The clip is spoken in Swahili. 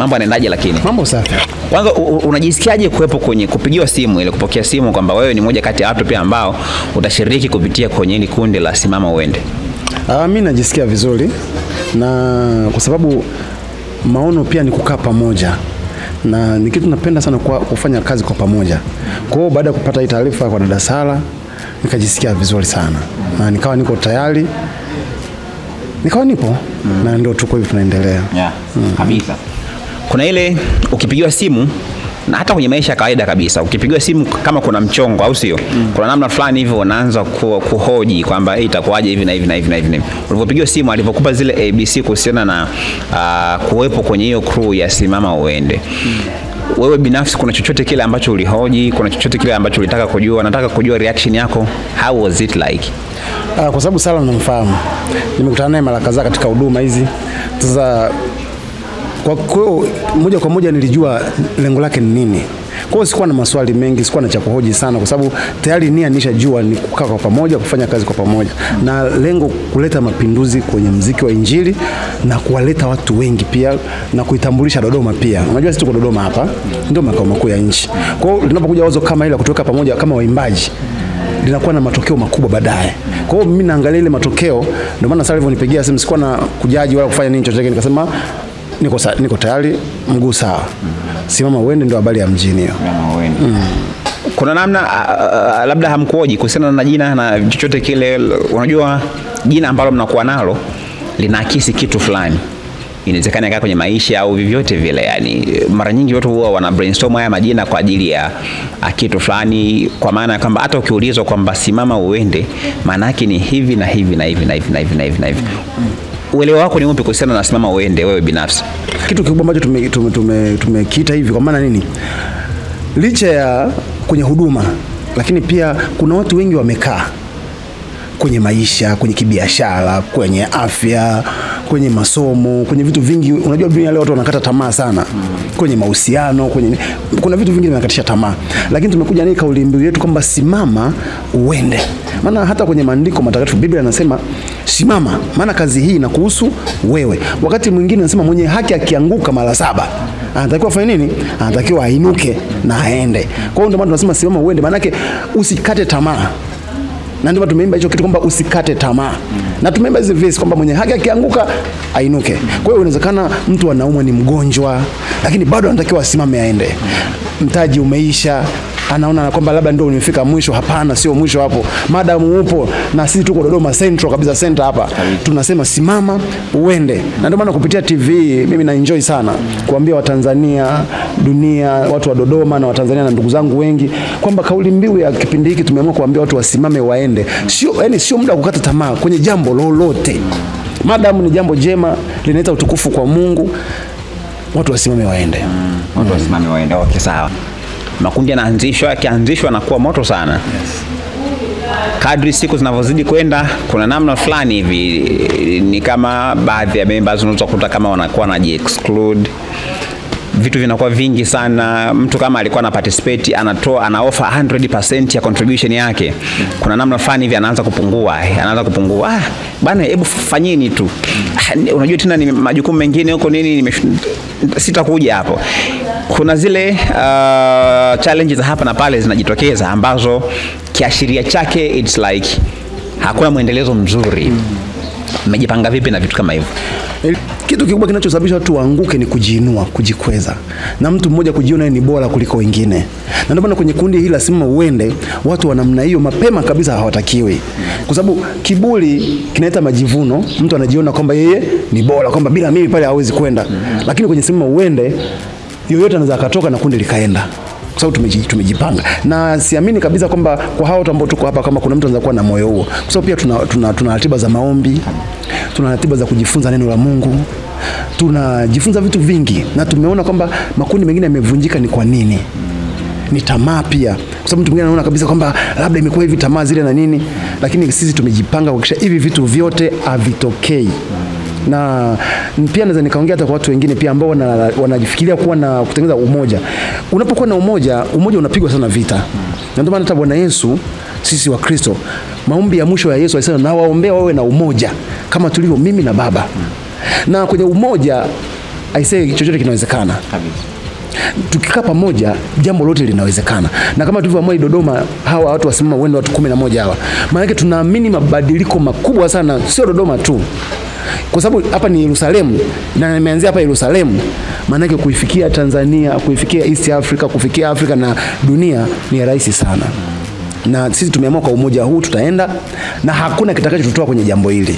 Mambo yanaendaje lakini? Mambo safi. Kwanza unajisikiaje kuwepo kwenye kupigiwa simu ile, kupokea simu kwamba wewe ni mmoja kati ya watu pia ambao utashiriki kupitia kwenye hili kundi la Simama Uende? Mimi najisikia vizuri, na kwa sababu maono pia ni kukaa pamoja, na ni kitu napenda sana kufanya kazi kwa pamoja. Kwa hiyo baada ya kupata hii taarifa kwa dada Sara nikajisikia vizuri sana, na nikawa niko tayari, nikawa nipo na ndio tuko hivi tunaendelea. Kabisa. Kuna ile ukipigiwa simu, na hata kwenye maisha ya kawaida kabisa, ukipigiwa simu kama kuna mchongo au sio, kuna namna fulani hivyo unaanza kuhoji kwamba itakuwaje hivi na hivi na hivi na hivi. Ulipopigiwa simu alivyokupa zile ABC kuhusiana na kuwepo kwenye hiyo crew ya Simama Uende, wewe binafsi kuna chochote kile ambacho ulihoji, kuna chochote kile ambacho ulitaka kujua? Nataka kujua reaction yako, how was it like? Kwa sababu Sara namfahamu, nimekutana naye mara kadhaa katika huduma hizi. Sasa kwa hiyo moja kwa moja nilijua lengo lake ni nini. Kwa hiyo sikuwa na maswali mengi, sikuwa na cha kuhoji sana, kwa sababu tayari nia nishajua ni kukaa kwa pamoja, kufanya kazi kwa pamoja, na lengo kuleta mapinduzi kwenye muziki wa Injili na kuwaleta watu wengi pia na kuitambulisha Dodoma pia. Unajua sisi tuko Dodoma hapa, ndio makao makuu ya nchi. Kwa hiyo linapokuja wazo kama ile kutoka pamoja kama waimbaji, linakuwa na matokeo makubwa baadaye. Kwa hiyo mimi naangalia ile matokeo, ndio maana sasa alivyonipigia simu sikuwa na kujaji wala kufanya nini chochote, nikasema niko tayari, mguu sawa. Simama Uende ndio habari ya mjini hiyo. Kuna namna labda hamkuoji kuhusiana na jina na chochote kile? Unajua jina ambalo mnakuwa nalo linaakisi kitu fulani, inawezekana ikawa kwenye maisha au vyovyote vile. Yani mara nyingi watu huwa wana brainstorm haya majina kwa ajili ya kitu fulani, kwa maana kwamba hata ukiulizwa kwamba Simama Uende maana yake ni hivi na hivi na hivi na hivi na hivi na hivi na hivi. Uelewa wako ni upi kuhusiana na Simama Uende wewe binafsi? Kitu kikubwa ambacho tumekiita hivi kwa maana nini? Licha ya kwenye huduma, lakini pia kuna watu wengi wamekaa kwenye maisha, kwenye kibiashara, kwenye afya, kwenye masomo, kwenye vitu vingi. Unajua dunia leo watu wanakata tamaa sana. Kwenye mahusiano, kwenye kuna vitu vingi vinakatisha tamaa. Lakini tumekuja na kauli mbiu yetu kwamba simama uende. Maana hata kwenye maandiko matakatifu Biblia inasema simama, maana kazi hii inakuhusu wewe. Wakati mwingine anasema mwenye haki akianguka mara 7 anatakiwa afanye nini? Anatakiwa ainuke na aende. Kwa hiyo ndio maana tunasema simama uende, maana yake usikate tamaa. Na ndio tumeimba hicho kitu kwamba usikate tamaa. Na tumeimba hizo verse kwamba mwenye haki akianguka ainuke. Kwa hiyo inawezekana mtu anaumwa, ni mgonjwa, lakini bado anatakiwa asimame aende. Mtaji umeisha, anaona kwamba labda ndio nimefika mwisho. Hapana, sio mwisho hapo. Madamu upo, na sisi tuko Dodoma Central kabisa, center hapa. Tunasema simama uende. Na ndio maana kupitia TV mimi na enjoy sana kuambia Watanzania, dunia, watu wa Dodoma na Watanzania na ndugu zangu wengi kwamba kauli mbiu ya kipindi hiki tumeamua kuambia watu wasimame waende. Sio, yani sio muda wa kukata tamaa kwenye jambo lolote. Madamu ni jambo jema linaleta utukufu kwa Mungu, watu wasimame waende. Watu wasimame waende. Okay, sawa. Makundi yanaanzishwa, yakianzishwa na kuwa moto sana. Kadri siku zinavyozidi kwenda, kuna namna fulani hivi ni kama baadhi ya members unaweza kukuta kama wanakuwa wanaji-exclude. Vitu vinakuwa vingi sana. Mtu kama alikuwa ana participate, anatoa, ana offer 100% ya contribution yake, kuna namna fulani hivi anaanza kupungua, anaanza kupungua. Bana hebu fanyeni tu. Unajua tena ni majukumu mengine huko nini, sitakuja hapo. Kuna zile challenges hapa na pale zinajitokeza ambazo kiashiria chake it's like hakuna mwendelezo mzuri. Mmejipanga vipi na vitu kama hivyo? Kitu kikubwa kinachosababisha watu waanguke ni kujiinua, kujikweza. Na mtu mmoja kujiona ni bora kuliko wengine. Na ndio maana kwenye kundi hili la Simama Uende watu wa namna hiyo mapema kabisa hawatakiwi. Kwa sababu kiburi kinaleta majivuno, mtu anajiona kwamba yeye ni bora, kwamba bila mimi pale hawezi kwenda. Lakini kwenye Simama Uende yoyote anaweza akatoka na kundi likaenda. Kwa sababu tumejipanga. Na siamini kabisa kwamba kwa hao watu ambao tuko hapa kama kuna mtu anaweza kuwa na moyo huo. Kwa sababu pia tuna ratiba za maombi, tuna ratiba za kujifunza neno la Mungu, tunajifunza vitu vingi, na tumeona kwamba makundi mengine yamevunjika ni kwa nini? Ni tamaa pia. Kwa sababu mtu mwingine anaona kabisa kwamba labda imekuwa hivi tamaa zile na nini, lakini sisi tumejipanga kuhakikisha hivi vitu vyote havitokei. Na pia naweza nikaongea hata kwa watu wengine pia ambao wanajifikiria kuwa na kutengeneza umoja. Unapokuwa na umoja, umoja unapigwa sana vita. Na ndio maana hata Bwana Yesu, sisi wa Kristo, maombi ya mwisho ya Yesu alisema na waombea wawe na umoja kama tulivyo mimi na Baba. Na kwenye umoja I say chochote kinawezekana. Kabisa. Tukikaa pamoja jambo lote linawezekana. Na kama tulivyoamua Dodoma, hawa watu wasimama wende watu 11 hawa. Maana yake tunaamini mabadiliko makubwa sana, sio Dodoma tu. Kwa sababu hapa ni Yerusalemu na nimeanzia hapa Yerusalemu. Maana yake kuifikia Tanzania, kuifikia East Africa, kufikia Afrika na dunia ni rahisi sana. Na sisi tumeamua kwa umoja huu tutaenda, na hakuna kitakachotutoa kwenye jambo hili.